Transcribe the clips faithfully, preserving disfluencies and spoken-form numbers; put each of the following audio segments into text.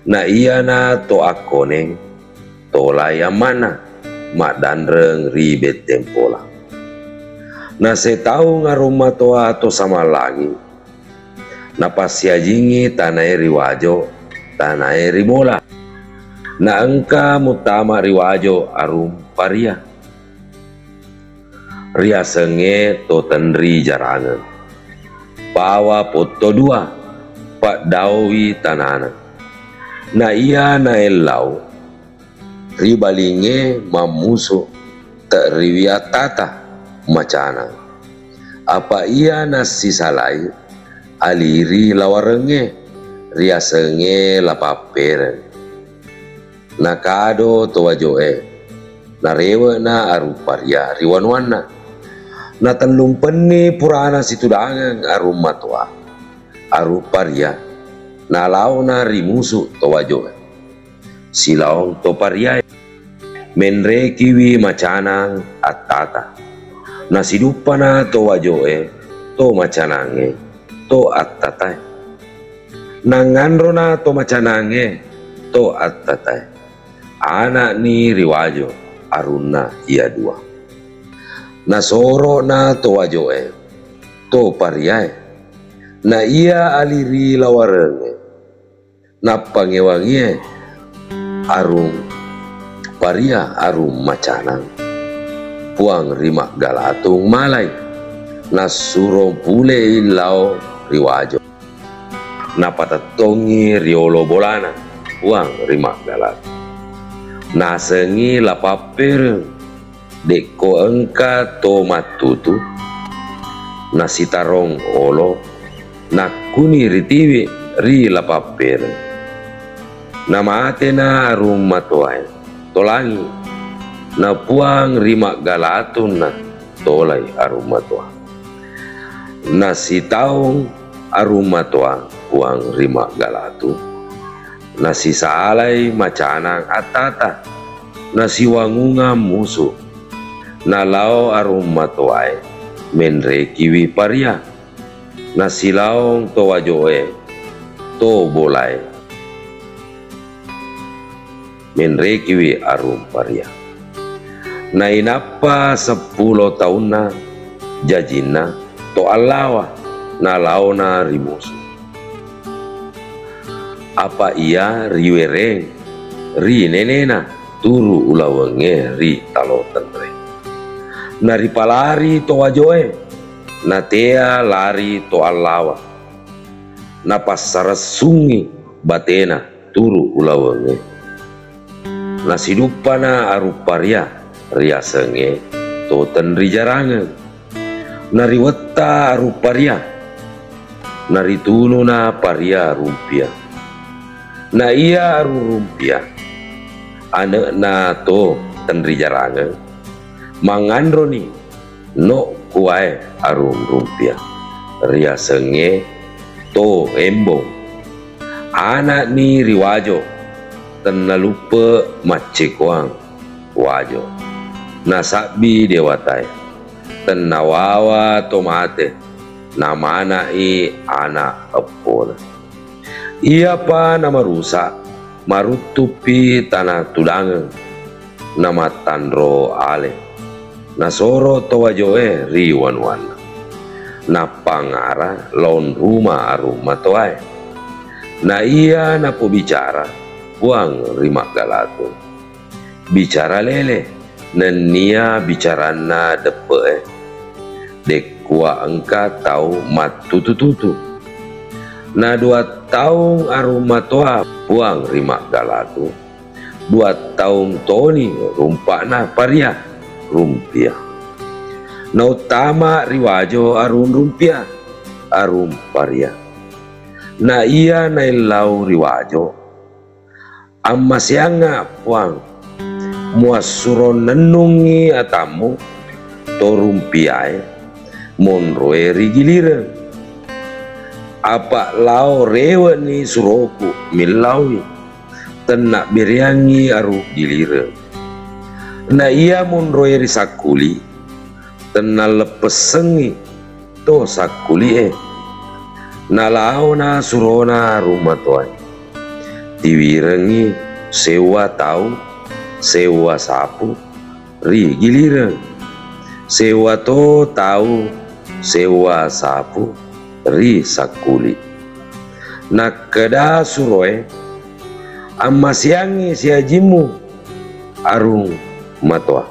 Na iyana to akkoneng, tolai amma'na, maddanreng ri Betteng Pola. Nasitaung Arung Matoa to Samallangi, napassiajingngi tanae ri Wajo, tanae ri Bola. Naengka muttama ri Wajo Arung Paria. Riasengnge to Tenri Jarangeng. Pawa Potto Dua, paddaowi tanana. Na iya naellau, ri balingnge mammusu, te'riwi attata, macanang. Apa iya nassisalai, aliri lawarengnge, riasengnge La Pappereng. Nakado to Wajo'e, narewe'na Arung Paria ri wanuanna. Natellumpenni purana situdangeng Arung Matoa, Arung Paria, nalaona ri musu to Wajo'e. Silaong to Pariae, menrekiwi macanang attata. Nasiduppana to Wajo'e, to macanangnge, to attatae. Nanganrona to macanangnge, to attatae. Ana'ni ri Wajo arunna iya dua. Nasoro'na to Wajo'e, to Pariae. Na iya aliri lawarengnge, nappangewangie Arung Paria, Arung Macanang. Puang ri Maggalatung malai, nassuro pulei lao ri Wajo. Napatettongngi riolo bolana Puang ri Maggalatung. Nasengngi La Pappereng, dekko engka to mattutu, nasitarong olo, nakkuni ritiwi ri La Pappereng. Namatena Arung Matoae, tolangi, na Puang ri Maggalatunna tolai Arung Matoa. Nasitaung Arung Matoa Puang ri Maggalatung, nasisalai macanang attata, nasiwangungang musu. Nalao Arung Matoae, menrekiwi Paria. Nasilaong to Wajo'e, to Bolae, menrekiwi Arung Paria. Nainappa seppulo taunna jajinna to Allawa, nalaona ri musu. Apa iya riwereng ri nenena turu ulawengnge ri Talo Tenre. Naripalari to Wajoe, natea lari to Allawa. Napassaressungngi batena turu ulawengnge. Nasiduppana Arung Paria riasengnge to Tenri Jarangeng. Nariwetta Arung Paria, naritununa Paria Rumpia. Na iya Arung Rumpia, ane'na to Tenri Jarangeng, manganroni no kuwae Arung Rumpia, riasengnge to Embong. Ana'ni ri Wajo, tennaluppe maccekoang Wajo. Nasabbi dewatae, tennawawa to mate, namana'i ana eppona. Iyapa namarusa, maruttuppi tana tudangeng, namattanro ale. Nasoro to Wajoe ri wanuanna. Nappangara laong ruma Arung Matoae. Na iya napobicara Puang ri Maggalatung. Bicara lele, nennia bicaranna deppe'e. Dekkua engka tau mattutu-tutu. Na dua taung Arung Matoa Puang ri Maggalatung. Dua taung toni rumpa'na Paria Rumpia. Nauttama ri Wajo Arung Rumpia, Arung Paria. Na iya naellau ri Wajo, ammaseangnga Puang, muassuro nennungngi atammu to Rumpiae monroe ri gilireng. Apa lao rewe'ni suroku millaui, tennabbereangngi Arung Gilireng. Na iya monroe ri Sakkuli, tennalleppessengngi to Sakkuli'e. Nalaona surona Arung Matoae. tiwirengngi sewwa tau, sewwa sapu ri gilireng, sewwa to tau, sewwa sapu ri sakkuli. Nakkeda suroe, "Ammaseangngi siajimmu, Arung Matoa.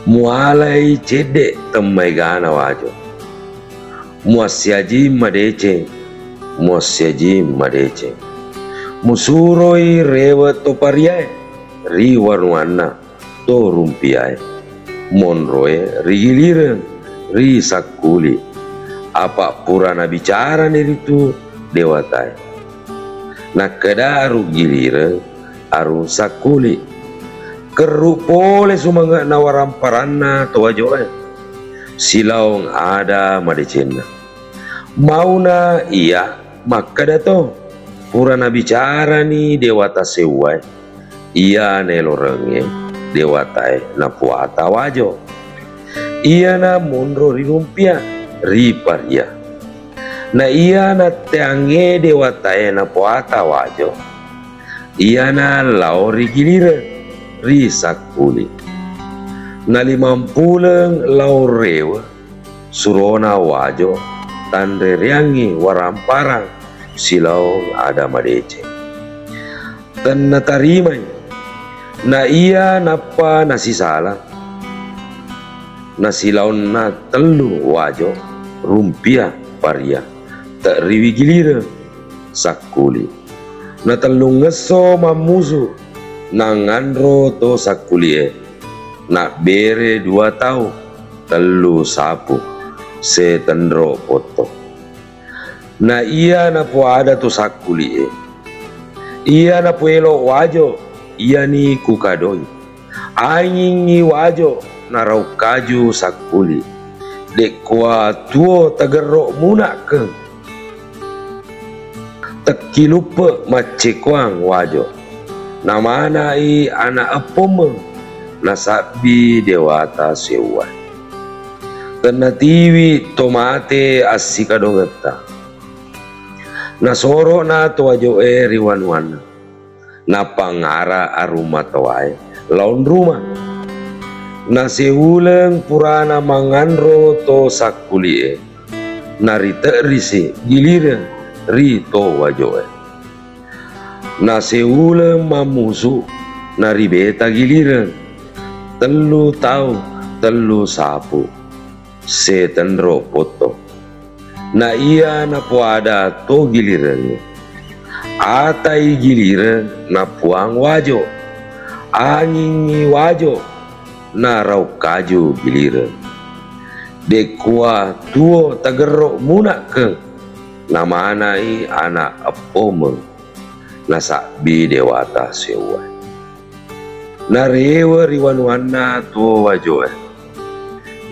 Mualai cedde' temmaegana Wajo. Muassiajing madeceng, muassiajing madeceng. Musuroi rewe' to pariae ri wanuanna to rumpiae. Monroe ri gilireng ri sakkuli. Apa' pura nabicarani ritu dewatae." Nakkeda Arung Gilireng, Arung Sakkuli, "Kerru' pole sumange'na waramparanna to Wajo'e silaong ada madecenna. Mauna iya makkeda to, pura nabicarani dewata sewwae, iya naelorengnge dewatae napuata Wajo. Iyana monro ri rumpia, ri paria. Na iya natteangnge dewatae napuata Wajo, iyana lao ri gilireng, ri sakkuli. Na limampuleng lao rewe' surona Wajo tanrereangngi waramparang silaong ada madeceng. Tennatarimai. Na iya nappa nasisala. Nasilaonna tellu Wajo, rumpia, paria, te'riwi gilireng, sakkuli. Natellungngesso mammusu, nangnganro to sakkulie. Nabbere dua tau, tellu sapu, setenro potto. Na iya napoada to sakkulie, iya napoelo Wajo, iyani kukadoi. Angingngi Wajo narau kaju sakkuli. Dekkua tuo tagerro munakkeng. Tekkiluppe maccekoang Wajo. Namanai ana' eppommeng, nasabbi dewata sewwa. Tennatiwi to mate assikadongetta. Nasoro'na to Wajo'e ri wanuanna. Nappangara Arung Matowae laong ruma. Naseuleng purana manganro to sakkulie, narite'risi gilireng ri to Wajo'e. Naseuleng mammusu, naribeta gilireng. Tellu tau, tellu sapu, setenro potto. Na iya napoada to gilirengnge. Atai gilireng napuang Wajo. Angingngi Wajo narau kaju gilireng. Dekkua tuo tagerro munakkeng, namanai ana' eppomeng, nasabbi dewata sewwae. Narewe ri wanuanna tuo Wajoe.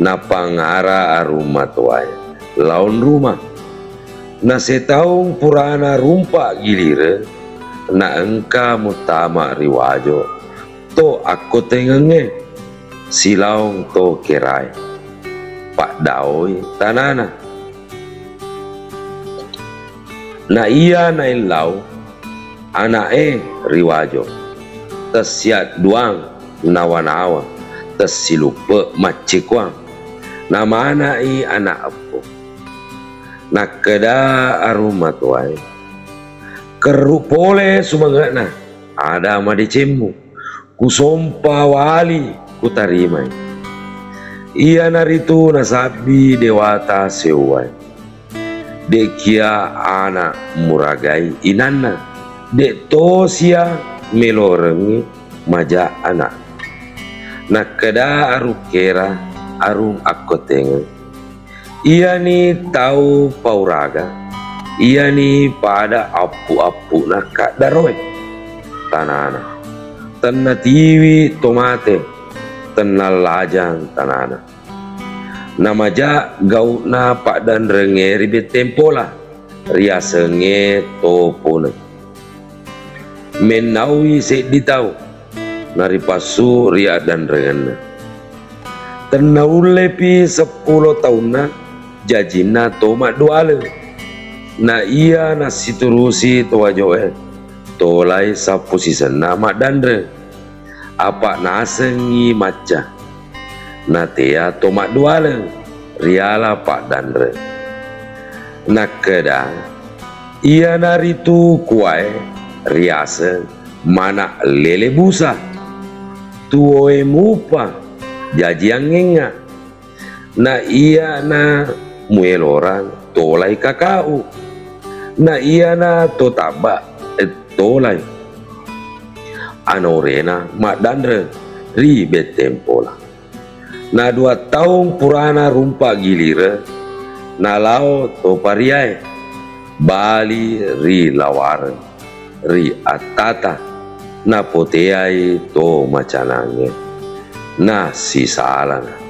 Nappangara Arung Matowae laong ruma. Nasetaung purana rumpa gilireng, naengka muttama ri Wajo to akkotengengnge silaong to kerae. Paddaoi tanana. Na iya naellau ana'e ri Wajo, tessiadduang nawa-nawa, tessiluppe maccekoang, namana'i ana' eppo. Nakkeda Arung Matowae, "Kerru' pole sumange'na ada madecemmu. Kusompa wali kutarimai." Iyanaritu nasabbi dewata sewwae. De'kia ana' muragai inanna, de'to sia melorengngi maja' ana'. Nakkeda Arung Kera, Arung Akkotengeng, "Iyani tau pauraga, iyani pada appu-appu'na kaddaroe tanana. Tennatiwi to mate, tennallajang tanana. Namaja' gau'na paddanrengnge ri Betteng Pola, riasengnge To Poneng. Mennaui seddi tau, naripassu ri addanrengenna. Tennaullepi seppulo taunna jajinna to maddualeng. Na iya nassiturusi to Wajoe, tolai sappo sisenna maddanreng. Apa' nasengngi macca. Natea to maddualeng riala paddanreng. Nakkeda, iyanaritu kuwae riaseng mana' lele busa. Tuwoe mupa, jaji angngengnga. Na iyana muelorang tolai kaka'u. Na iyana to tabba', eh, tolai. Anaurena maddanreng ri Bettempola. Na dua taung purana rumpa gilireng, nalao to pariae, bali ri Lawareng, ri Attata, napoteai to macanangnge. Na sisalana.